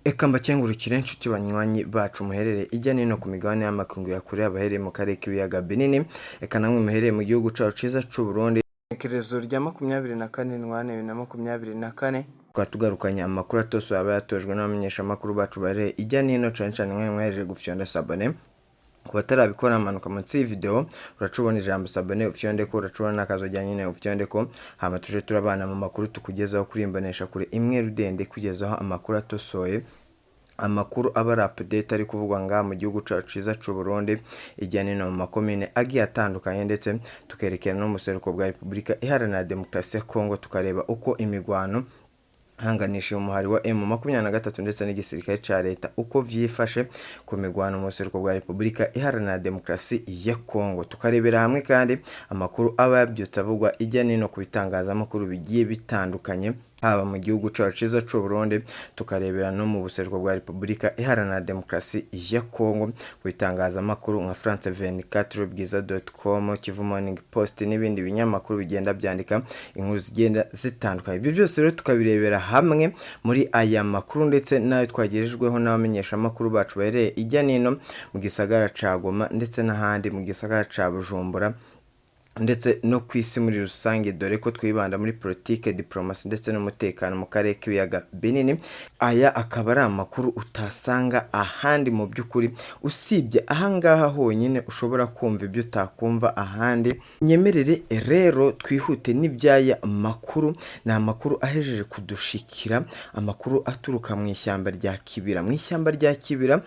Eka mbakengurukire inshuti banywanyi bacu muherereye ijya nino ku migabane y'amakungu ya kure, abahereye mu karere k'ibiyaga binini, eka namwe muherereye mu gihugu cacu ciza c'u Burundi. Igenekerezo rya 24 Ntwarante 2024, tukaba tugarukanye amakuru atosoye aba yatojwe n'abamenyeshamakuru bacu baherereye ijya nino, cane cane mwe mwahejeje gufyonda s'abonner. Ku batarabikora, manuka munsi y'iyi video, uraca ubona ijambo s'abonner, ufyondeko, uraca ubona n'akazogera nyene, ufyondeko, hama tuje turabana mu makuru tukugezaho kuri imbonesha kure imwe rudende, kugezaho amakuru atosoye, amakuru aba ari update ari kuvugwa ngaha mu gihugu cacu ciza c'u Burundi, ijya nino mu makomine agiye atandukanye, ndetse tukerekera no mu buseruko bwa Repubulika Iharanira Demokarasi ya Kongo, tukareba uko imigwano hanganishije umuhari wa M23 ndetse n'igisirikare ca leta uko vyifashe ku migwano mu buseruko bwa Repubulika Iharanira Demokarasi ya Kongo. Tukarebera hamwe kandi amakuru aba yabyutse avugwa ijya nino ku bitangazamakuru bigiye bitandukanye, haba mu gihugu cacu ciza c'u Burundi, tukarebera no mu buseruko bwa Repubulika Iharanira Demokarasi ya Kongo ku bitangazamakuru nka France 24, Bwiza.com, Kivu Morning Post n'ibindi binyamakuru bigenda byandika inkuru zigenda zitandukanye. Ibyo byose rero tukabirebera hamwe muri aya makuru, ndetse n'ayo twagejejweho n'abamenyeshamakuru bacu baherereye ijya nino mu gisagara ca Goma ndetse n'ahandi mu gisagara ca Bujumbura, ndetse no ku isi muri rusange, dore ko twibanda muri politike, diplomasi ndetse n'umutekano mu karere k'ibiyaga binini. Aya akaba ari amakuru utasanga ahandi mu by'ukuri, usibye ahangaha honyine ushobora kumva ibyo utakumva ahandi. Nyemerere rero twihute n'iby'aya makuru. Ni amakuru ahejeje kudushikira, amakuru aturuka mu ishyamba rya Kibira. Mu ishyamba rya Kibira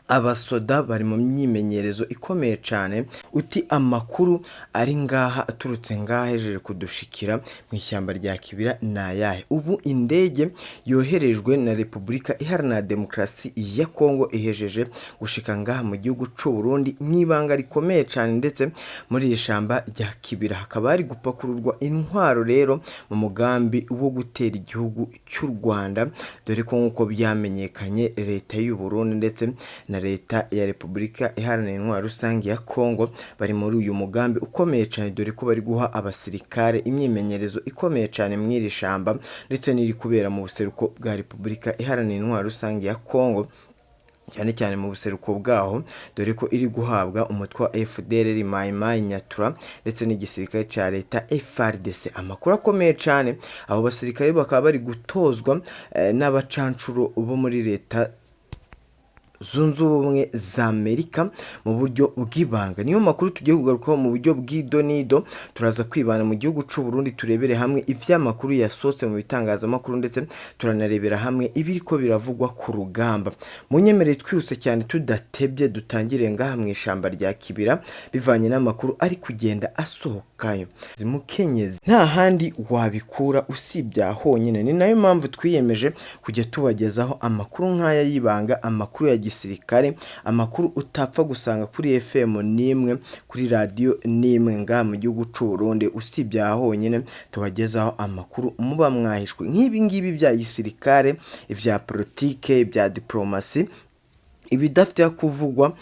abasoda bari mu myimenyerezo ikomeye cyane. Uti amakuru ari ngaha, aturutse ngaha, ahejeje kudushikira mu ishyamba rya Kibira ni ayahe? Ubu indege yoherejwe na Repubulika Iharanira Demokarasi ya Kongo ihejeje gushika ngaha mu gihugu c'u Burundi mu ibanga rikomeye cyane, ndetse muri iri shamba rya Kibira hakaba hari gupakururwa intwaro rero mu mugambi wo gutera igihugu cy'u Rwanda, dore ko nk'uko byamenyekanye leta y'u Burundi ndetse na leta ya Repubulika Iharanira Intwaro Rusange ya Kongo bari muri uyu mugambi ukomeye cyane, dore ko bari guha abasirikare imyimenyerezo ikomeye cyane mu iri shamba, ndetse n'iri kubera mu buseruko bwa Repubulika Iharanira Intwaro Rusange ya Kongo, cyane cyane mu buseruko bwaho, dore ko iri guhabwa umutwe wa FDLR, Mai Mai Nyatura ndetse n'igisirikare cya leta FARDC. Amakuru akomeye cyane, abo basirikare bakaba bari gutozwa n'abacancuro bo muri Leta Zunze Ubumwe za Amerika mu buryo bw'ibanga. Niyo makuru tugiye kugarukaho mu buryo bw'idonido. Turaza kwibana mu gihugu c'u Burundi, turebere hamwe ivy'amakuru yasohotse mu bitangazamakuru, ndetse turanarebera hamwe ibiriko biravugwa ku rugamba. Munyemerere twihuse cyane tudatebye, dutangire ngaha mu ishamba rya Kibira, bivanye n'amakuru ari kugenda asohokayo. Mukenyezi, nta handi wabikura usibye aha honyine. Ni nayo mpamvu twiyemeje kujya tubagezaho amakuru nk'aya y'ibanga, amakuru ya gisirikare, amakuru utapfa gusanga kuri FM n'imwe, kuri radiyo n'imwe ngaha mu gihugu c'u Burundi, usibye aha honyine tubagezaho amakuru muba mwahishwe nk'ibi ngibi bya gisirikare, ibya politike, ibya diplomasi, ibidafite kuvugwa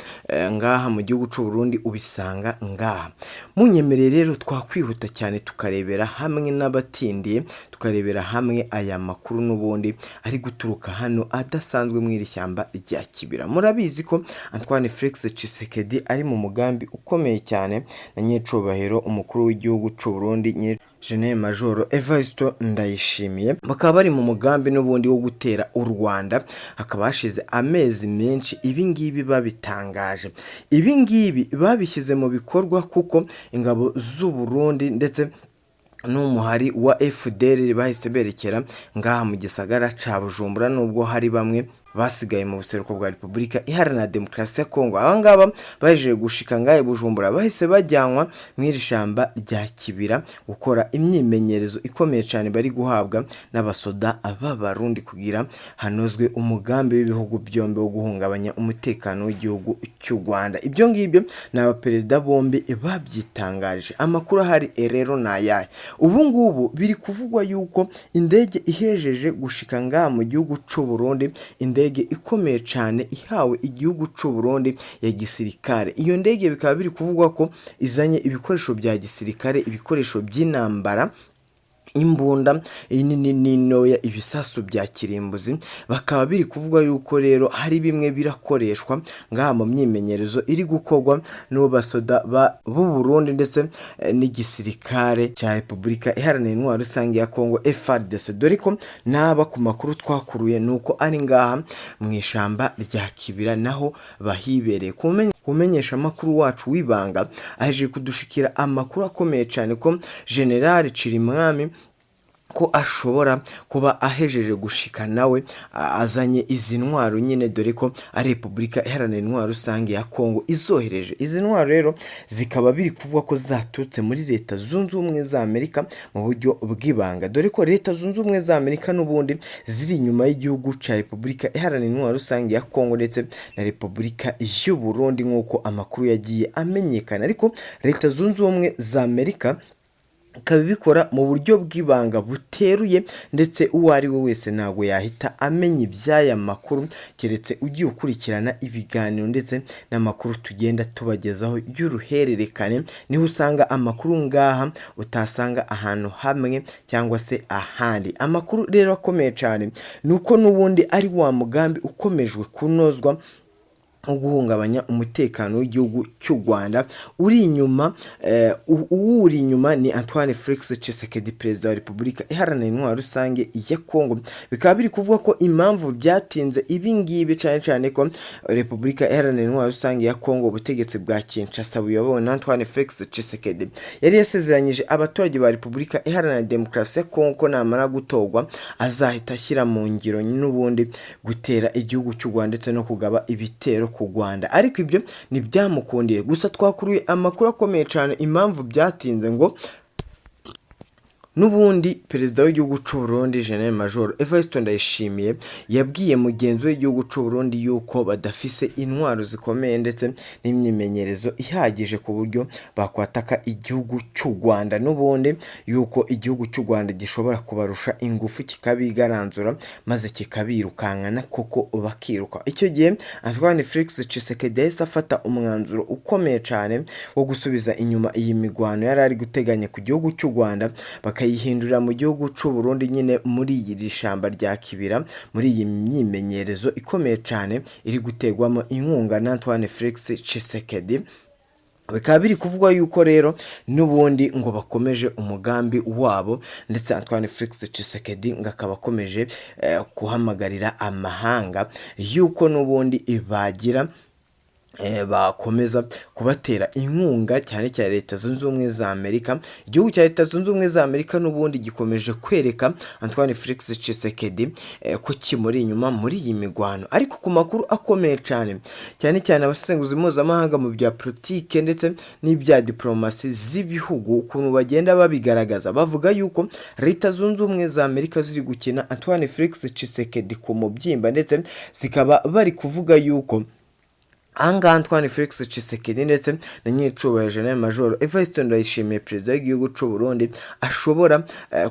ngaha mu gihugu c'u Burundi ubisanga ngaha. Munyemerere rero twakwihuta cyane, tukarebera hamwe n'abatindiye, tukarebera hamwe aya makuru n'ubundi ari guturuka hano adasanzwe mu iri shyamba rya Kibira. Murabizi ko Antoine Felix Tshisekedi ari mu mugambi ukomeye cyane na nyiricubahiro umukuru w'igihugu c'u Burundi, General Major Evariste Ndayishimiye, bakaba bari mu mugambi n'ubundi wo gutera u Rwanda. Hakaba hashize amezi menshi ibi ngibi babitangaje, ibi ngibi babishyize mu bikorwa, kuko ingabo z'u Burundi ndetse n'umuhari wa FDLR bahise berekera ngaha mu gisagara ca Bujumbura, nubwo hari bamwe basigaye mu buseruko bwa Repubulika Iharanira Demokarasi ya Kongo. Aba ngaba baje gushika ngahe Bujumbura, bahise bajyanwa mu iri shamba rya Kibira gukora imyimenyerezo ikomeye cyane bari guhabwa n'abasoda b'Abarundi, kugira hanozwe umugambi w'ibihugu byombi wo guhungabanya umutekano w'igihugu cy'u Rwanda. Ibyo ngibyo ni abaperezida bombi babyitangarije. Amakuru ahari rero ni ayahe? Ubu ngubu biri kuvugwa yuko indege ihejeje gushika ngaha mu gihugu c'u Burundi, indege ikomeye cyane ihawe igihugu c'u Burundi ya gisirikare, iyo ndege bikaba biri kuvugwa ko izanye ibikoresho bya gisirikare, ibikoresho by'intambara. Imbunda nini n'intoya, ibisasu bya kirimbuzi, bakaba biri kuvuga yuko rero hari bimwe birakoreshwa ngaha mu myimenyerezo iri gukorwa n'ubu basoda b'u Burundi ndetse n'igisirikare cya Repubulika Iharanira Intwaro Rusange ya Congo, FARDC, dore ko n'aba ku makuru twakuruye ni uko ari ngaha mu ishamba rya Kibira naho bahibereye. Kumenyesha amakuru wacu w'ibanga aje kudushikira amakuru akomeye cyane ko General Cirimwami ko ashobora kuba ahejeje gushika nawe azanye izi ntwaro nyine, dore ko ari Repubulika Iharanira Intwaro Rusange ya Kongo izohereje izi ntwaro. Rero zikaba biri kuvuga ko zaturutse muri Leta Zunze Ubumwe za Amerika mu buryo bw'ibanga, dore ko Leta Zunze Ubumwe za Amerika n'ubundi ziri inyuma y'igihugu cya Repubulika Iharanira Intwaro Rusange ya Kongo ndetse na Repubulika y'u Burundi, nk'uko amakuru yagiye amenyekana. Ariko Leta Zunze Ubumwe za Amerika ikaba ibikora mu buryo bw'ibanga buteruye, ndetse uwo ari we wese ntabwo yahita amenya iby'aya makuru keretse ugiye ukurikirana ibiganiro ndetse n'amakuru tugenda tubagezaho y'uruhererekane. Niho usanga amakuru ngaha utasanga ahantu hamwe cyangwa se ahandi. Amakuru rero akomeye cyane ni uko n'ubundi ari wa mugambi ukomejwe kunozwa nko guhungabanya umutekano w'igihugu cy'u Rwanda. Uri inyuma, uwuri inyuma ni Antoine Felix Tshisekedi, perezida wa Repubulika Iharanira Intwaro Rusange ya Kongo. Bikaba biri kuvuga ko impamvu byatinze ibi ngibi, cyane cyane ko Repubulika Iharanira Intwaro Rusange ya Kongo, ubutegetsi bwa Kinshasa buyobowe na Antoine Felix Tshisekedi, yari yasezeranyije abaturage ba Repubulika Iharanira Demokarasi ya Kongo ko namara gutorwa azahita ashyira mu ngiro n'ubundi gutera igihugu cy'u Rwanda ndetse no kugaba ibitero ku Rwanda, ariko ibyo ntibyamukundiye. Gusa twakuruye amakuru akomeye cyane impamvu byatinze, ngo n'ubundi perezida w'igihugu cy'u Burundi, General Major Evariste Ndayishimiye, yabwiye mugenzi we w'igihugu cy'u Burundi yuko badafise intwaro zikomeye ndetse n'imyimenyerezo ihagije ku buryo bakwataka igihugu cy'u Rwanda, n'ubundi yuko igihugu cy'u Rwanda gishobora kubarusha ingufu kikabigaranzura maze kikabirukankana koko bakiruka. Icyo gihe Antoine Felix Tshisekedi yahise afata umwanzuro ukomeye cyane wo gusubiza inyuma iyi migwano yari ari guteganya ku gihugu cy'u Rwanda, bakayihindurira mu gihugu cy'u Burundi nyine, muri iri shamba rya Kibira, muri iyi myimenyerezo ikomeye cyane iri gutegwamo inkunga na Antoine Felix Tshisekedi. Bikaba biri kuvugwa yuko rero n'ubundi ngo bakomeje umugambi wabo, ndetse Antoine Felix Tshisekedi ngo akaba akomeje guhamagarira amahanga yuko n'ubundi bagira bakomeza kubatera inkunga, cyane cyane Leta Zunze Ubumwe za Amerika. Igihugu cya Leta Zunze Ubumwe za Amerika n'ubundi gikomeje kwereka Antoine Felix Tshisekedi ko kimuri inyuma muri iyi migwano. Ariko ku makuru akomeye cyane, cyane cyane abasesenguzi mpuzamahanga mu bya politike ndetse n'ibya diplomasi z'ibihugu, ukuntu bagenda babigaragaza, bavuga yuko Leta Zunze Ubumwe za Amerika ziri gukina Antoine Felix Tshisekedi ku mubyimba, ndetse zikaba bari kuvuga yuko ahangaha Antoine Felix Tshisekedi ndetse na nyiricubahiro General Major Evariste Ndayishimiye, perezida w'igihugu cy'u Burundi, ashobora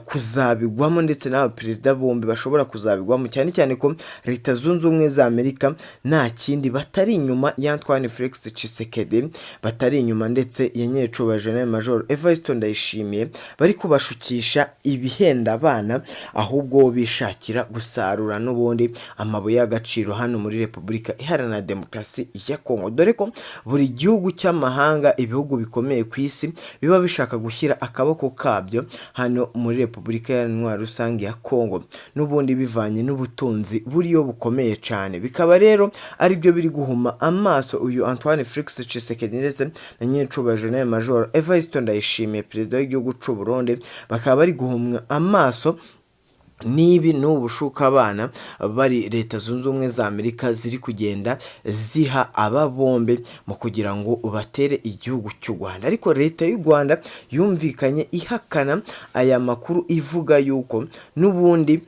kuzabigwamo, ndetse n'aba perezida bombi bashobora kuzabigwamo, cyane cyane ko Leta Zunze Ubumwe za Amerika nta kindi batari inyuma ya Antoine Felix Tshisekedi, batari inyuma ndetse ya nyiricubahiro General Major Evariste Ndayishimiye, bari kubashukisha ibihenda abana, ahubwo bishakira gusarura n'ubundi amabuye y'agaciro hano muri Repubulika Iharanira Demokarasi ya Kongo, dore ko buri gihugu cy'amahanga, ibihugu bikomeye ku isi, biba bishaka gushyira akaboko kabyo hano muri Repubulika Iharanira Rusange ya Kongo, n'ubundi bivanye n'ubutunzi buriyo bukomeye cyane. Bikaba rero aribyo biri guhuma amaso uyu Antoine Felix Tshisekedi ndetse na nyiricubahiro General Major Evariste Ndayishimiye, perezida w'igihugu cy'u Burundi. Bakaba bari guhumwa amaso n'ibi n'ubu bushuka abana bari Leta Zunze Ubumwe za Amerika ziri kugenda ziha aba bombi mu kugira ngo batere igihugu cy'u Rwanda. Ariko Leta y'u Rwanda yumvikanye ihakana aya makuru, ivuga yuko n'ubundi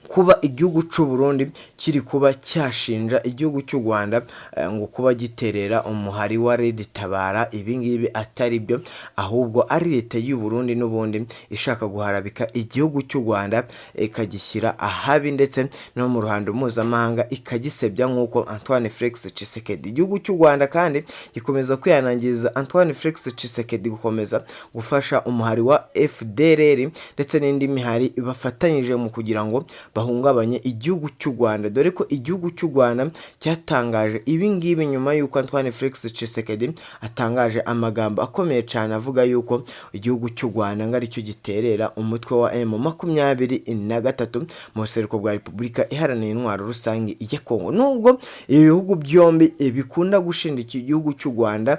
Kuba igihugu c'u Burundi kiri kuba cyashinja igihugu cy'u Rwanda ngo kuba giterera umuhari wa Red Tabara, ibi ngibi atari byo, ahubwo ari leta y'u Burundi n'ubundi ishaka guharabika igihugu cy'u Rwanda, ikagishyira ahabi ndetse no mu ruhando mpuzamahanga ikagisebya, nk'uko Antoine Felix Tshisekedi. Igihugu cy'u Rwanda kandi gikomeza kwihanangiriza Antoine Felix Tshisekedi gukomeza gufasha umuhari wa FDLR ndetse n'indi mihari bafatanyije mu kugira ngo bahungabanye igihugu cy'u Rwanda, dore ko igihugu cy'u Rwanda cyatangaje ibi ngibi nyuma y'uko Antoine Felix Tshisekedi atangaje amagambo akomeye cyane avuga yuko igihugu cy'u Rwanda ngo aricyo giterera umutwe wa M23 mu buseruko bwa Repubulika Iharanira Intwaro Rusange ya Kongo. Nubwo ibi bihugu byombi bikunda gushinja iki gihugu cy'u Rwanda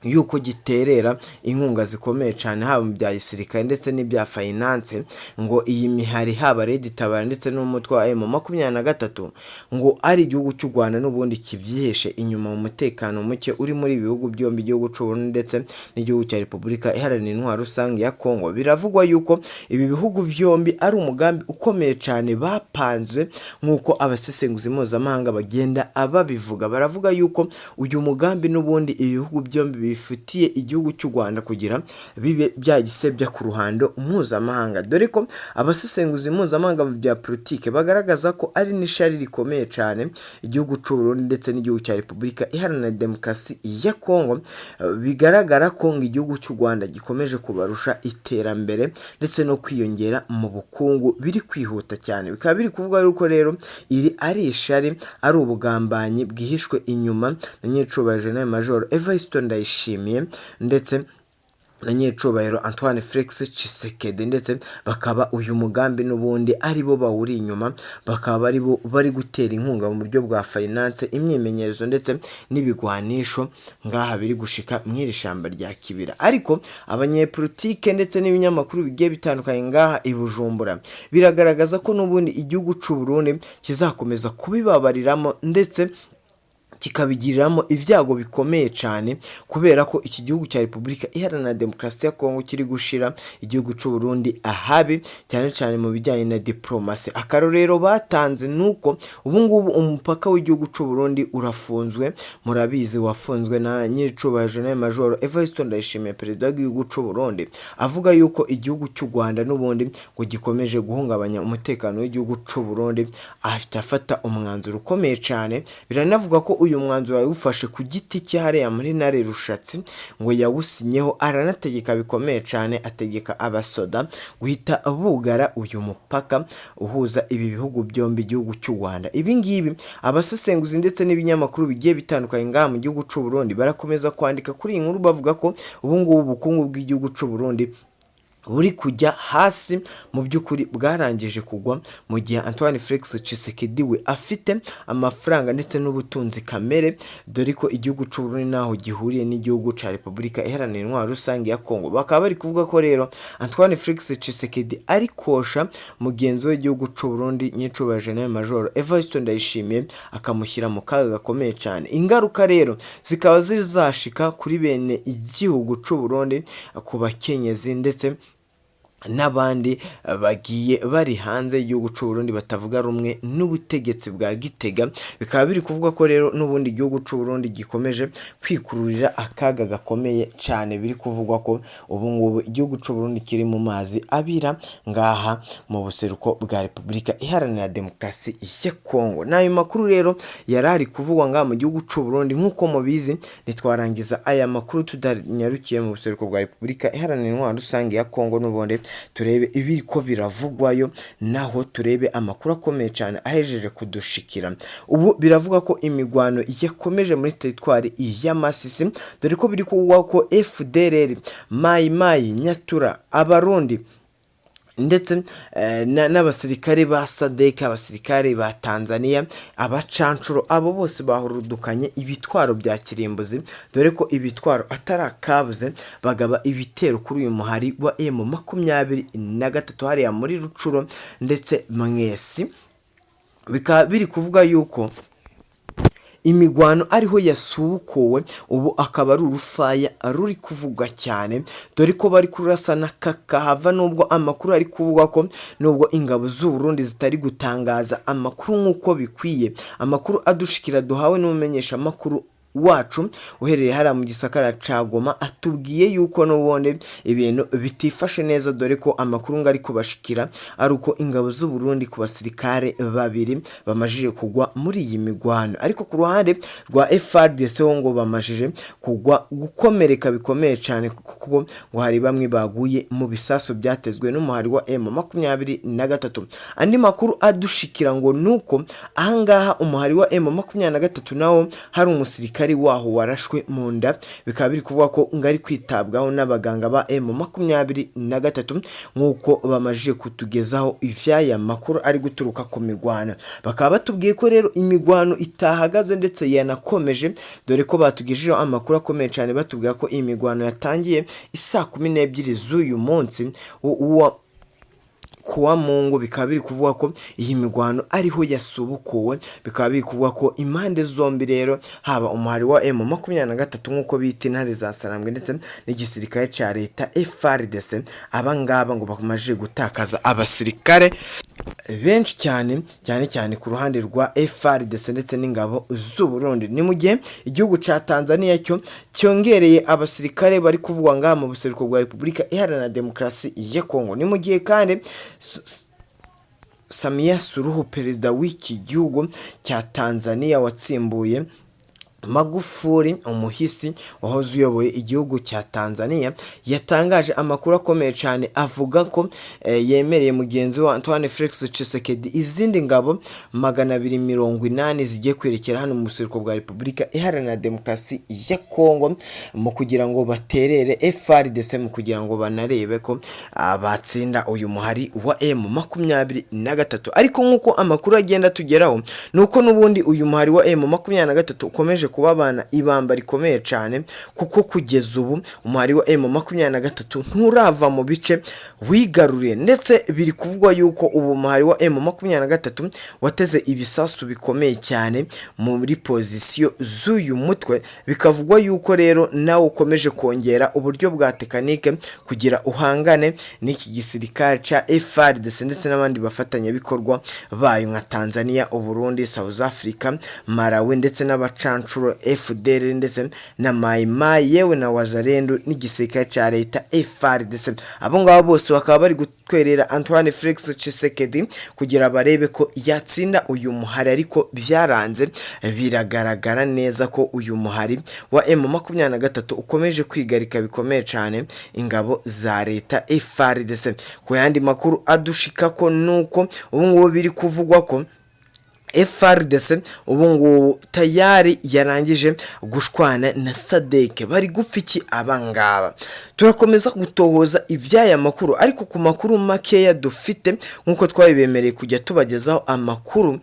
yuko giterera inkunga zikomeye cyane, haba mu bya gisirikare ndetse n'ibya finance, ngo iyi mihari, haba Red Tabara ndetse n'umutwe wa M23, ngo ari igihugu cy'u Rwanda n'ubundi kibyihishe inyuma mu mutekano muke uri muri ibi bihugu byombi, igihugu cy'u Burundi ndetse n'igihugu cya Repubulika Iharanira Intwaro Rusange ya Kongo. Biravugwa yuko ibi bihugu byombi ari umugambi ukomeye cyane bapanze, nk'uko abasesenguzi mpuzamahanga bagenda babivuga. Baravuga yuko uyu mugambi n'ubundi ibi bihugu byombi bifitiye igihugu cy'u Rwanda kugira bibe byagisebya ku ruhando mpuzamahanga, dore ko abasesenguzi mpuzamahanga mu bya politike bagaragaza ko ari n'ishari rikomeye cyane igihugu cy'u Burundi ndetse n'igihugu cya Repubulika Iharanira Demokarasi ya Kongo. Bigaragara ko ngo igihugu cy'u Rwanda gikomeje kubarusha iterambere ndetse no kwiyongera mu bukungu biri kwihuta cyane. Bikaba biri kuvuga yuko rero iri ari ishari, ari ubugambanyi bwihishwe inyuma na nyiricubahiro General Major Evariste Ndayishimiye ndetse na nyiricubahiro Antoine Felix Tshisekedi, ndetse bakaba uyu mugambi n'ubundi ari bo bawuri inyuma, bakaba ari bo bari gutera inkunga mu buryo bwa finance, imyimenyerezo ndetse n'ibigwanisho ngaha biri gushika mw'iri shamba rya Kibira. Ariko abanyepolitike ndetse n'ibinyamakuru bigiye bitandukanye ngaha i Bujumbura biragaragaza ko n'ubundi igihugu c'u Burundi kizakomeza kubibabariramo ndetse kikabigiriramo ibyago bikomeye cyane, kubera ko iki gihugu cya Repubulika Iharanira Demokarasi ya Kongo kiri gushira igihugu cy'u Burundi ahabi, cyane cyane mu bijyanye na diplomasi. Akarorero batanze nuko ubu ngubu umupaka w'igihugu cy'u Burundi urafunzwe. Murabizi, wafunzwe na nyiricubahiro General Major Evariste Ndayishimiye, perezida w'igihugu cy'u Burundi, avuga yuko igihugu cy'u Rwanda n'ubundi ngo gikomeje guhungabanya umutekano w'igihugu cy'u Burundi, ahita afata umwanzuro ukomeye cyane. Biranavuga ko uyu mwanzuro yawufashe ku giti cye hariya muri Ntare Rushatsi, ngo yawusinyeho, aranategeka bikomeye cyane, ategeka abasoda guhita bugara uyu mupaka uhuza ibi bihugu byombi, igihugu cy'u Rwanda. Ibi ngibi abasesenguzi ndetse n'ibinyamakuru bigiye bitandukanye ngaha mu gihugu cy'u Burundi barakomeza kwandika kuri iyi nkuru, bavuga ko ubu ngubu ubukungu bw'igihugu cy'u Burundi buri kujya hasi, mu by'ukuri bwarangije kugwa, mu gihe Antoine Felix Tshisekedi we afite amafaranga ndetse n'ubutunzi kamere, dore ko igihugu cy'u Burundi naho gihuriye n'igihugu cya Repubulika Iharanira Intwaro Rusange ya Kongo. Bakaba bari kuvuga ko rero Antoine Felix Tshisekedi ari kosha mugenzi w'igihugu cy'u Burundi, nyiricubahiro General Major Evariste Ndayishimiye, akamushyira mu kaga gakomeye cyane. Ingaruka rero zikaba zizashika kuri bene igihugu cy'u Burundi, ku bakenyezi ndetse n'abandi bagiye bari hanze y'igihugu cy'u Burundi batavuga rumwe n'ubutegetsi bwa Gitega. Bikaba biri kuvuga ko rero n'ubundi igihugu cy'u Burundi gikomeje kwikururira akaga gakomeye cyane. Biri kuvugwa ko ubu ngubu igihugu cy'u Burundi kiri mu mazi abira ngaha mu buseruko bwa Repubulika Iharanira Demokarasi ya Kongo. N'ayo makuru rero yari ari kuvugwa ngaha mu gihugu cy'u Burundi. Nk'uko mubizi, ntitwarangiza aya makuru tudanyarukiye mu buseruko bwa Repubulika Iharanira Intwaro Rusange ya Kongo, n'ubundi turebe ibiri ko biravugwayo, naho turebe amakuru akomeye cyane ahejeje kudushikira. Ubu biravuga ko imigwano yakomeje muri teritwari ya Masisi, dore ko biri kuvugwa ko FDLR, Mayi Mayi Nyatura, Abarundi ndetse n'abasirikare ba SADC, abasirikare ba Tanzania, abacancuro, abo bose bahurudukanye ibitwaro bya kirimbuzi, dore ko ibitwaro atari akabuze, bagaba ibitero kuri uyu muhari wa M23 hariya muri Rucuro ndetse Mwesi. Bikaba biri kuvuga yuko imigwano ikomeje cyane muri teritwari ya Masisi. imigwano ariho yasubukuwe, ubu akaba ari urufaya ruri kuvugwa cyane, dore ko bari kurasana kakahava, nubwo amakuru ari kuvugwa ko nubwo ingabo z'u Burundi zitari gutangaza amakuru nk'uko bikwiye. Amakuru adushikira duhawe n'umumenyeshamakuru wacu uherereye hariya mu gisakara ca Goma atubwiye yuko n'ubundi ibintu bitifashe neza, dore ko amakuru ngo ari kubashikira ari uko ingabo z'u Burundi ku basirikare babiri bamajije kugwa muri iyi migwano, ariko ku ruhande rwa FARDC ho ngo bamajije kugwa gukomereka bikomeye cyane, kuko ngo hari bamwe baguye mu bisasu byatezwe n'umuhari wa M23. Andi makuru adushikira ngo nuko ahangaha umuhari wa M23 nawo hari umusirikare waho warashwe mu nda, bikaba biri kuvuga ko ngo ari kwitabwaho n'abaganga ba M23, nk'uko bamajije kutugezaho ivy'aya makuru ari guturuka ku migwano. Bakaba batubwiye ko rero imigwano itahagaze ndetse yanakomeje, dore ko batugejejeho amakuru akomeye cyane batubwira ko iyi migwano yatangiye isaa 12 z'uyu munsi wa kuwa Mungu. Bikaba biri kuvuga ko iyi migwano ariho yasubukuwe, bikaba biri kuvuga ko impande zombi rero, haba umuhari wa M23 nk'uko bita intare za Sarambwe ndetse n'igisirikare cya leta FARDC, aba ngaba ngo bamaze gutakaza abasirikare benshi cyane, cyane cyane ku ruhande rwa FARDC ndetse n'ingabo z'u Burundi. Ni mu gihe igihugu ca Tanzania cyo cyongereye abasirikare bari kuvugwa ngaha mu buseruko bwa Repubulika Iharanira Demokarasi ya Kongo. Ni mu gihe kandi Samia Suluhu, perezida w'iki gihugu cya Tanzania watsimbuye Magufuli, umuhisi wahoze uyoboye igihugu cya Tanzania, yatangaje amakuru akomeye cyane avuga ko yemereye mugenzi we Antoine Felix Tshisekedi izindi ngabo 280 zigiye kwerekera hano mu buseruko bwa Repubulika Iharanira Demokarasi ya Kongo, mu kugira ngo baterere FARDC, mu kugira ngo banarebe ko batsinda uyu muhari wa M23. Ariko nk'uko amakuru agenda atugeraho, ni uko n'ubundi uyu muhari wa M23 ukomeje kubabana ibamba rikomeye cyane, kuko kugeza ubu umuhari wa M23 nturava mu bice wigaruriye, ndetse biri kuvugwa yuko ubu umuhari wa M23 wateze ibisasu bikomeye cyane muri pozisiyo z'uyu mutwe. Bikavugwa yuko rero nawe ukomeje kongera uburyo bwa tekanike kugira uhangane n'iki gisirikare cya FARDC ndetse n'abandi bafatanyabikorwa bayo nka Tanzania, Uburundi, South Africa, Malawi ndetse n'abacancuro FDLR ndetse na Mai Mai, yewe na Wazalendo n'igisirikare cya leta FARDC. Abo ngabo bose bakaba bari gutwerera Antoine Felix Tshisekedi kugira barebe ko yatsinda uyu muhari, ariko byaranze. Biragaragara neza ko uyu muhari wa M23 ukomeje kwigarika bikomeye cyane ingabo za leta FARDC. Ku yandi makuru adushika ko nuko ubu ngubu biri kuvugwa ko FARDC ubu ngubu tayari yarangije gushwana na SADC. Bari gupfa iki abangaba? Turakomeza gutohoza iby'aya makuru, ariko ku makuru makeya dufite, nk'uko twabibemereye kujya tubagezaho amakuru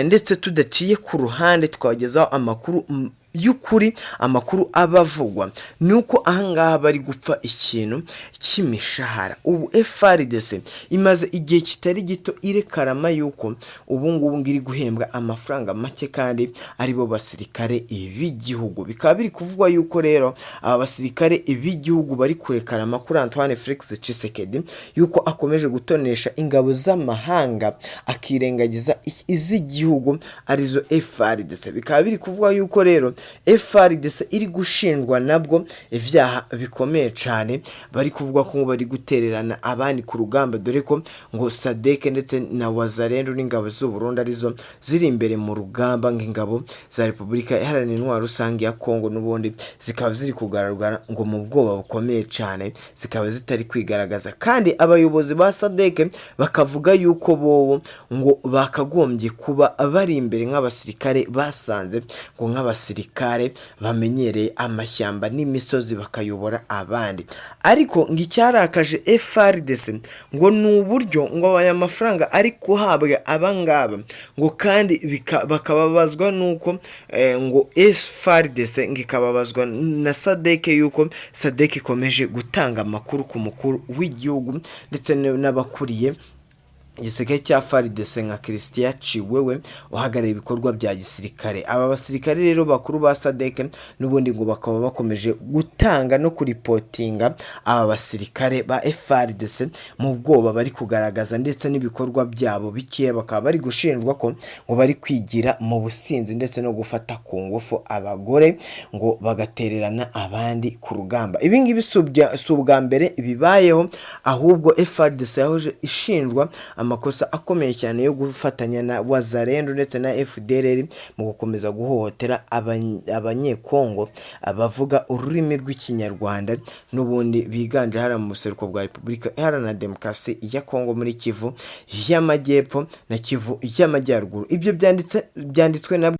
ndetse tudaciye ku ruhande, tukabagezaho amakuru y'ukuri, amakuru aba avugwa ni uko ahangaha bari gupfa ikintu cy'imishahara. Ubu FARDC imaze igihe kitari gito irekarama yuko ubu ngubu ngo iri guhembwa amafaranga make kandi aribo basirikare b'igihugu. Bikaba biri kuvugwa yuko rero aba basirikare b'igihugu bari kurekarama kuri Antoine Felix Tshisekedi yuko akomeje gutonesha ingabo z'amahanga akirengagiza iz'igihugu arizo FARDC. Bikaba biri kuvugwa yuko rero FARDC iri gushinjwa nabwo ibyaha bikomeye cyane, bari kuvuga ko bari gutererana abandi ku rugamba, dore ko ngo SADC ndetse na Wazalendo n'ingabo z'u Burundi arizo ziri imbere mu rugamba, nk'ingabo za Repubulika Iharanira Intwaro Rusange ya Kongo n'ubundi zikaba ziri kugaragara ngo mu bwoba bukomeye cyane, zikaba zitari kwigaragaza. Kandi abayobozi ba SADC bakavuga yuko bobo ngo bakagombye kuba bari imbere nk'abasirikare basanze, ngo nk'abasirikare bamenyereye amashyamba n'imisozi, bakayobora abandi. Ariko ngo icyarakaje FARDC ngo ni uburyo ngo aya mafaranga ari guhabwa abangaba, ngo kandi bakababazwa n'uko ngo FARDC ngo ikababazwa na SADC, yuko SADC ikomeje gutanga amakuru ku mukuru w'igihugu ndetse n'abakuriye Igisirikare cya FARDC nka Christian Chiwewe uhagarariye ibikorwa bya gisirikare. Aba basirikare rero bakuru ba SADC n'ubundi ngo bakaba bakomeje gutanga no kuripotinga aba basirikare ba FARDC mu bwoba bari kugaragaza ndetse n'ibikorwa byabo bikeya, bakaba bari gushinjwa ko ngo bari kwigira mu businzi ndetse no gufata ku ngufu abagore, ngo bagatererana abandi ku rugamba. Ibi ngibi si ubwa mbere bibayeho, ahubwo FARDC yahoje ishinjwa amakosa akomeye cyane yo gufatanya na Wazalendo ndetse na FDLR mu gukomeza guhohotera Abanyekongo bavuga ururimi rw'Ikinyarwanda, n'ubundi biganje hariya mu buseruko bwa Repubulika Iharanira Demokarasi ya Kongo, muri Kivu y'Amajyepfo na Kivu y'Amajyaruguru. Ibyo byanditswe na